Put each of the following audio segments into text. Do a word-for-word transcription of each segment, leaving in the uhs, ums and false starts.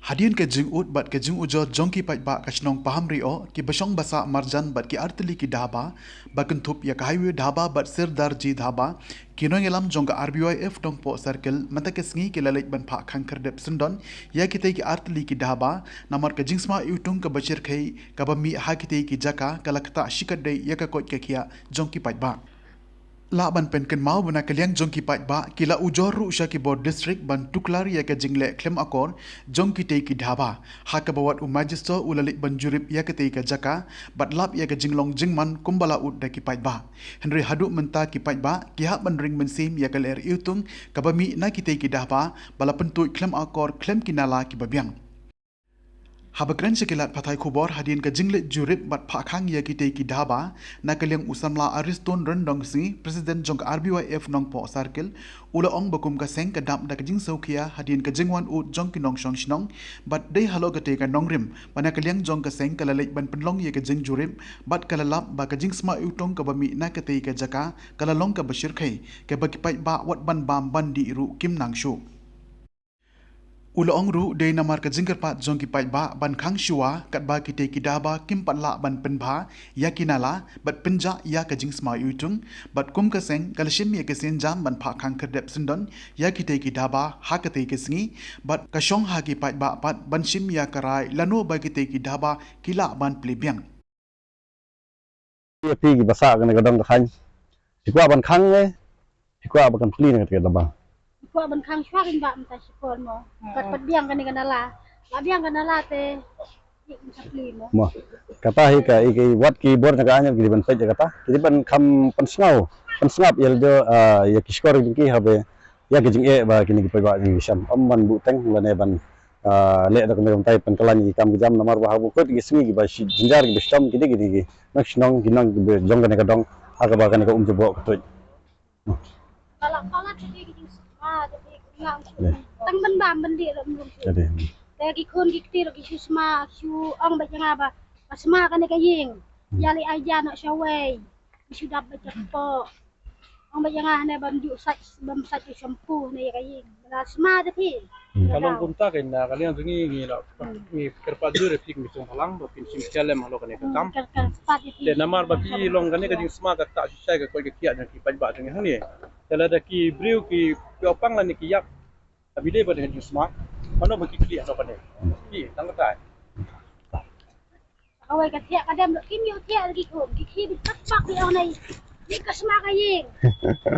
Hadien ka jingud bad ka jingujor jong ki paidbah ka shnong Pahamrioh, ki bashong basah marjan bad ki artylli ki dhaba, ba kynthup ïa ka Highway Dhaba bad Sirdarji Dhaba, ki nongïalam jong ka R B Y F Nongpoh Circle mynta ka sngi ki la leit ban phah khang khyrdep syndon ïa kitei ki artylli ki dhaba, namar ka jingsma iwtung kaba shyrkhei kaba mih ha kitei ki jaka ka la ktah shikatdei ïa ka koit ka khiah jong ki paidbah. Lah ban pynkynmaw ba na ka liang jong ki paidbah ki la ujor ruh sha ki bor district ban tuklar ïa ka jingleh khlem akor jong kitei ki dhaba, ha kaba wat u Magistrate u la leit ban jurip ïa kitei ka jaka bad lap ïa ka jinglong jingman kumba la ud da ki paidbah. Hynrei haduh mynta ki paidbah ki hap ban ring mynsiem ïa ka lyer iwtung kaba mih na kitei ki dhaba ba la pyntuid khlem akor khlem ki nala kiba biang. Haba kren sha ki lad pathai khubor hadien ka jingleit jurip bad phah khang ïa kitei ki dhaba, na ka liang u samla Ariston Ryndongsngi, President jong ka R B Y F Nongpoh Circle, u la ong ba kum ka seng ka dap da ka jingsngewkhia hadien ka jingwan ud jong ki nongshong shnong bad dei halor katei ka nongrim ba na ka liang jong ka seng ka la leit ban pynlong ïa ka jingjurip bad ka la lap ba ka jingsma iwtung kaba mih na katei ka jaka ka la long kaba shyrkhei, kaba ki paidbah wat ban bam ban dih ruh kim nang shuh. U la ong ruh dei namar ka jingkyrpad jong ki paidbah ban khang shuwa katba kitei ki dhaba kim pat lah ban pynbha ïa ki nala bad pynjah ïa ka jingsma iwtung, bad kum ka seng ka la shim ïa ka sienjam ban phah khang khyrdep syndon ïa kitei ki dhaba ha katei ka sngi, bad ka shong ha ki paidbah pat ban shim ïa ka rai lano ba kitei ki dhaba ki lah ban plie biang. Ïa phi ki basah kane ka dong ka thaiñ, phi kwah ban khang ne phi kwah ba kan plie ne kata ka dong? Phi kwah ban khang shuwa kin ba mynta shipor mo. Kat pat biang kane ka nala. Ba biang ka nala te ki mynta plie mo. Mo. Kata hi ka i ki wat ki bor na ka aiñ ki dei ban peit ïa kata. Ki dei ban kham pynsngew, pynsngap ïa lade, ah, ïa ki shkor jong ki haba ïa ki jingeh ba kine ki paidbah jong ki shem. Ym ban buh teng lane ban, ah, leh da kumta kumta pynkylla ïa ki kam ki jam namar ba ha ba kut ki sngi kiba shi-, jynjar kiba shitom ki dei ki dei ki nongshong shnong ki nong kiba jong kane ka dong ha kaba kane ka um jubok ka tuid. Ka la palat te ki jingsma te ki nang shu. Tang ban bam ban dih ruh ym lum shu. Te ki khun ki kti ruh ki shu sma shu ong bad ïa nga ba, ba sma kane ka ïing. Ïa lei ai ja noh shawei. Ki shu dap bad ka kpoh. Ong bad ïa nga hane bam ju sait bam sait ju shampoo hane ïa ka ïing. Ba la sma te phi. Ka long kumta kein na ka liang jong ngi ngi la ngi kyrpad jur ïa phi ki nongshong shnong ba phin shim khia lem halor kane ka kam. Kyrpad ïa phi. Te namar ba phi long kane ka jingsma ka ktah shisha ka koit ka khiah jong ki paidbah jong ngi hangne. Te lada ki briew ki ïoh pang lane ki ïap, ha phi dei ba dei ka jingsma. Mano ba ki khlieh halor kane? Ki tang kata. Kawei ka thiah ka dem ruh kim ïoh thiah ki khun ki khie bit pat bak ki ong nei. Ni ka sma ka ïing.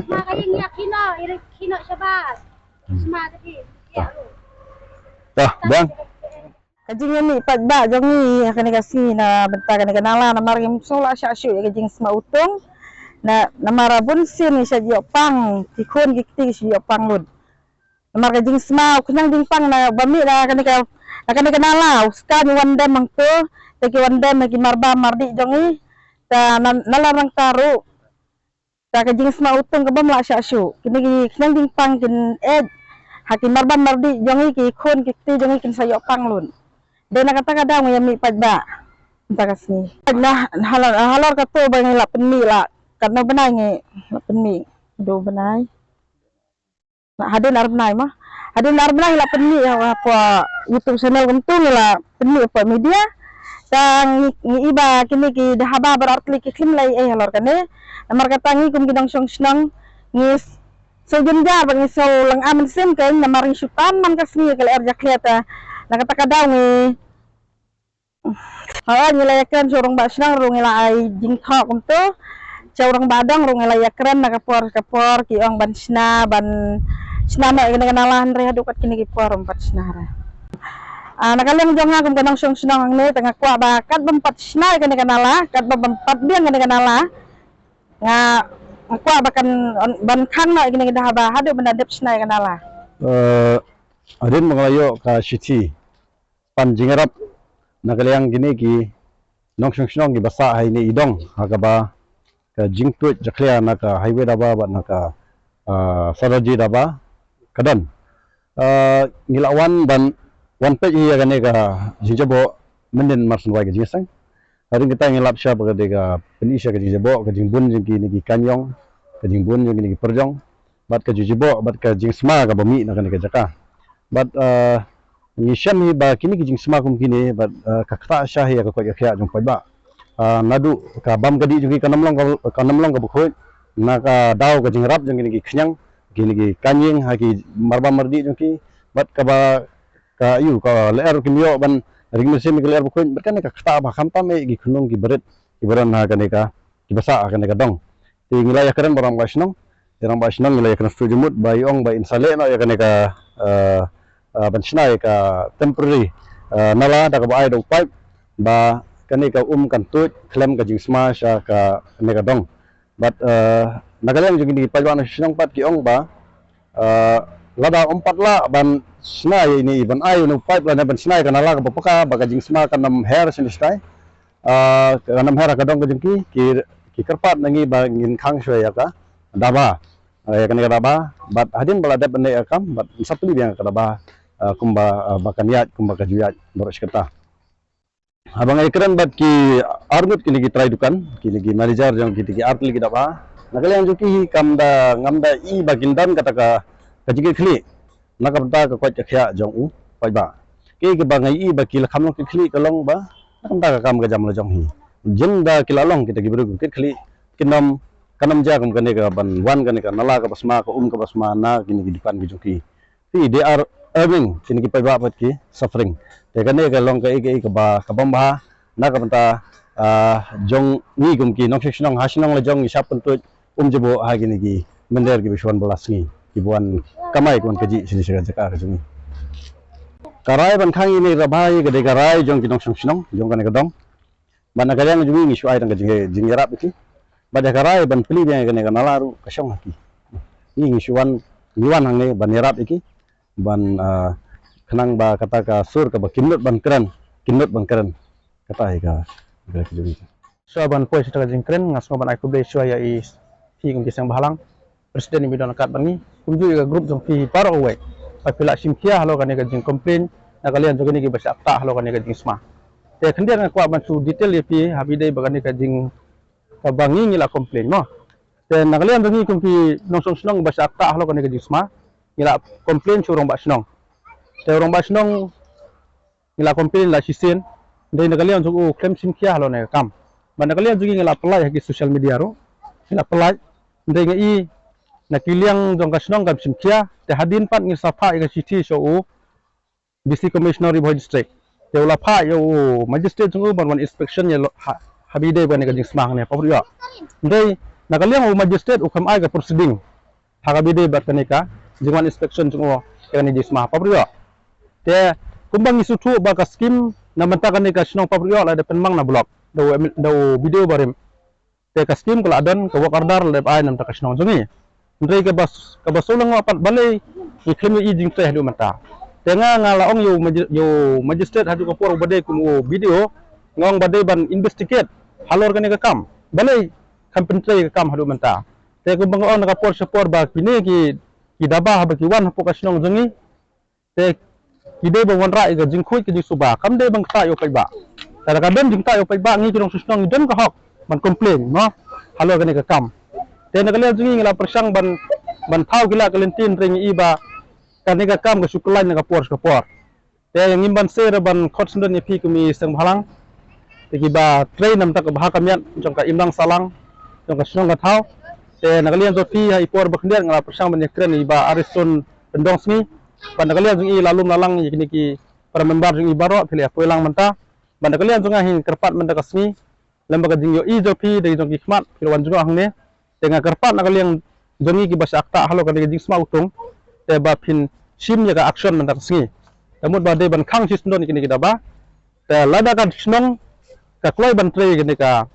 Sma ka ïing ïa kino ïa kino shabar. Sma ka thiah ruh. Tah, bang. Ka jingïamih paidbah jong ngi ha kane ka sngi na bynta kane ka nala namar ngim sngew lah shah shuh ïa ka jingsma iwtung. Na namar bun sien ngi shait ïoh pang ki khun ki kti ki shait ïoh pang lut. Namar ka jingsma u khñiang jingpang na ba mih na kane ka, na kane ka nala u skaiñ u wan dem hangto, te ki wan dem na ki marbam mardih jong ngi. Ta na, na la nangta ruh. Ta ka jingsma iwtung ka bym lah shah shuh. Kine ki khñiang jingpang kin eit ha ki marbam mardih jong ngi, ki khun ki kti jong ngi kin sa ïoh pang lut. Dei na kata ka daw ngi ïamih paidbah mynta ka sngi. Na halor, halor kato ba ngi la pynmih la katno bnai ngi la pynmih. Dei bnai. Hadien ar bnai mo. Hadien ar bnai la pynmih ha, ha, hapoh YouTube channel kumtu ngi la pynmih hapoh media. Tang ngi, ngi i ba kine ki dhaba baroh artylli ki khlem leh ei halor kane. Namar kata ngi kum ki nongshong shnong ngi s-, sngewjynjar bad ngi sngew lynga mynsiem kein namar ngi shu tan man ka sngi ka lyer jakhlia ta. Na kata ka daw ngi Hooid, ngi la ïakren sha u rangbah shnong ruh ngi la ai jingthoh kumto. Sha u rangbah dong ruh ngi la ïakren na ka por ka por ki ong ban shna, ban shna noh ïa kane ka nala hynrei haduh kat kine ki por ym pat shna re. Ah, na ka liang jong nga kum ka nongshong shnong hangne te nga kwah ba kat bym pat shna ïa kane ka nala, kat bym pat biang kane ka nala. Nga, nga kwah ba kan ban khang noh ïa kane ka dhaba haduh ban da dep shna ïa ka nala. Eh, hadien ba nga la ïoh ka shithi pan jingïarap na ka liang kine ki nongshong shnong kiba sah ha ine i dong ha kaba ka jingtuid jakhlia na ka highway dhaba bad na ka, ah, Sirdarji dhaba ka don. Ah, ngi la wan ban wan peit ïa kane ka jingjaboh mynnin mar shen wai ka jingïaseng. Hadien kata ngi lap shwa ba ka dei ka pyni sha ka jingjaboh, ka jingbun jong kine ki kaiñiong, ka jingbun jong kine ki pyrjong bad ka jingjaboh bad ka jingsma kaba mih na kane ka jaka. Bad, ah, Ngi shem hi ba kine ki jingsma kum kine bad, eh, ka ktah sha hi ïa ka koit ka khiah jong paidbah. Ah, naduh ka bam ka dih jong ki, ka nam long ka, ka nam long kaba khuid, na ka daw ka jingrap jong kine ki khñiang, kine ki kynjing ha ki marbam mardih jong ki, bad kaba ka ïu ka lyer kim ïoh ban ring mynsiem ïa ka lyer bakhuid, bad kane ka ktah ba khamtam eh ki khunlung ki barit kiba don ha kane ka, kiba sah ha kane ka dong. Te ngi la ïakren bad rangbah shnong, ïa rangbah shnong ngi la ïakren shu jingmut ba i ong ba in sa leh noh ïa kane ka, eh, eh, ban shna ïa ka temporary, eh, nala da kaba ai da u paip ba kane ka um kan tuid khlem ka jingsma sha ka, kane ka dong. Bad, eh, na ka liang jong kine ki paidbah nongshong shnong pat ki ong ba, eh, lada ym pat lah ban shna ïa ine i ban ai une u paip lane ban shna ïa ka nala kaba paka ba ka jingsma kan ym her shane shatai. Ah, kan ym her ha ka dong ka jong ki, ki, ki kyrpad na ngi ba ngin khang shuwa ïa ka daba. Ah, ïa kane ka daba bad hadien ba la dep ban leh ïa ka kam bad ngin sa plie biang ïa ka daba, ah, kumba, ah, ba kan ïaid kumba ka ju ïaid baroh shi katta. Haba nga ïakren bad ki arngut kine ki trai dukan, kine ki manager jong kine ki artylli ki daba, na ka liang jong ki hi kam da, ngam da i ba kin don kata ka, ka jingkitkhlieh na ka bynta ka koit ka khiah jong u paidbah. Kaei kaba nga i ba ki la kham long kit khlieh ka long ba na ka bynta ka kam ka jam la jong hi. Jin da ki la long kita ki briew ki kit khlieh, kin ym, kan ym jia kum kane ka ban wan kane ka nala kaba sma, ka um kaba sma na kine ki dukan ki jong ki. Phi, they are earning, kine ki paidbah pat ki suffering. Te kane ka long kaei kaei kaba, kaba ym bha na ka bynta, ah, jong ngi kum ki nongshong shnong, ha shnong la jong ngi shah pyntuid um jubor ha kine ki mynder kiba shu wan ba la sngi, kiba wan kamai, kiba wan kajih shane sha ka jaka ka jong ngi. Ka rai ban khang ine i daba hi ka dei ka rai jong ki nongshong shnong jong kane ka dong. Bad na ka liang jong ngi ngi shu ai tang ka jing, jingïarap ïa ki. Bad ïa ka rai ban plie biang ïa kane ka nala ruh ka shong ha ki. Ngi ngi shu wan, ngi wan hangne ban ïarap ïa ki ban, ah, khnang ba kata ka sur kaba kin nud ban kren, kin nud ban kren. Kata hi ka, ka jong ngi. Shuwa ban poi sha ka jingkren, nga sngew ban ai khublei shuwa ïa i phi kum ki seng bhalang, president iba don ryngkat bad ngi, kumjuh ïa ka group jong phi baroh kawei, ba phi la shim khia halor kane ka jingcomplain na ka liang jong kine kiba shah ktah halor kane ka jingsma. Te khyndiat nga kwah ban shu detail ïa phi haba ïadei bad kane ka jing, kaba ngi ngi la complain mo. Te na ka liang jong ngi kum ki nongshong shnong ba shah ktah halor kane ka jingsma, ngi la complain sha u rangbah shnong. Te u rangbah shnong ngi la complain la shisien, hynrei na ka liang jong u khlem shim khia halor kane ka kam. Bad na ka liang jong ngi ngi la pyllait ha ki social media ruh, ngi la pyllait, hynrei nga i na ki liang jong ka shnong kam shim khia. Te hadien pat ngi sa phah ïa ka shithi sha u D C Commissioner Ri Bhoi District. Te u la phah ïa u magistrate jong u ban wan inspection ïa lo, ha, haba ïadei bad kane ka jingsma hangne ha Papriok. Hynrei na ka liang u magistrate u khlem ai ka proceeding ha kaba ïadei bad kane ka jingwan inspection jong u ïa kane ka jingsma ha Papriok. Te kumba ngi sngewthuh ba ka skim na bynta kane ka shnong Papriok la dep pynmang na block da u M L A, da u B D O barim. Te ka skim ka la don, ka work order la dep ai na bynta ka shnong jong ngi. Hynrei kaba, kaba shu long pat balei ngi khlem ïohi jingtrei haduh mynta. Te nga, nga la ong ïa u maji-, ïa u magistrate haduh ka por ba dei kum u B D O, nga ong ba dei ban investigate halor kane ka kam. Balei kam pyntrei ka kam haduh mynta. Te kumba nga ong na ka por sha por ba kine ki, ki daba haba ki wan hapoh ka shnong jong ngi, te ki dei ban wanrah ïa ka jingkhuid ka jingsuba, kam dei ban ktah ïa u paidbah. Te lada ka don jingktah ïa u paidbah, ngi ki nongshong shnong ngi don ka hok ban complain mo halor kane ka kam. Te na ka liang jong ngi ngi la pyrshang ban, ban thaw ki lad ki lynti, hynrei ngi i ba kane ka kam ka shu kyllain na ka por sha ka por. Te ngim banse ruh ban khot syndon ïa phi kum ki seng bhalang, te kiba trei na bynta ka bha ka miat jong ka imlang sahlang jong ka shnong ka thaw. Te na ka liang jong phi ha i por ba khyndiat nga la pyrshang ban ïakren ïa i Bah Ariston Pyndongsngi. Bad na ka liang jong i la lum la lang ïa kine ki para member jong i baroh, phi la ïa poi lang mynta. Bad na ka liang jong nga hi nga kyrpad mynta ka sngi, lem bad ka jingïohi jong phi da ki jong ki khmat, phi la wan jngoh hangne. Te nga kyrpad na ka liang jong ngi kiba shah ktah halor kane ka jingsma utung, te ba phin shim ïa ka action mynta ka sngi. Te mut ba dei ban khang shisyndon ïa kine ki daba. Te lada ka shnong ka kloi ban trei ïa kane ka,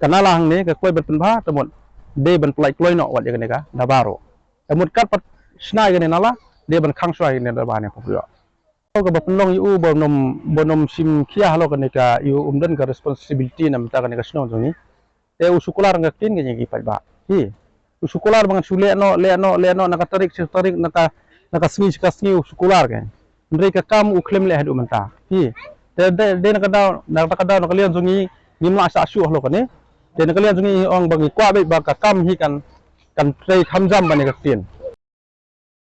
ka nala hangne, ka kloi ban pynbha, te mut dei ban pyllait kloi noh wat ïa kane ka daba ruh. Te mut kat pat shna ïa kane nala, dei ban khang shuwa ïa kane daba hangne ha Papriok. Kaba pynlong ïa u ba un ym, ba un ym shim khia halor kane ka, ïa u um don ka responsibility na bynta kane ka shnong jong ngi. Te u shu kular ha ka ktien ka jong ngi ki paidbah. Hi. U shu kular ba ngan shu leh noh, leh noh, leh noh, na ka tarik sha tarik, na ka, na ka sngi sha ka sngi u shu kular ka. Hynrei ka kam u khlem leh haduh mynta. Hi. Te dei, dei na ka daw, na ka daw, na ka liang jong ngi, ngim lah shah shuh halor kane. Te na ka liang jong ngi ong ba ngi kwah beit ba ka kam hi kan, kan trei kham jam ban ïa ka ktien.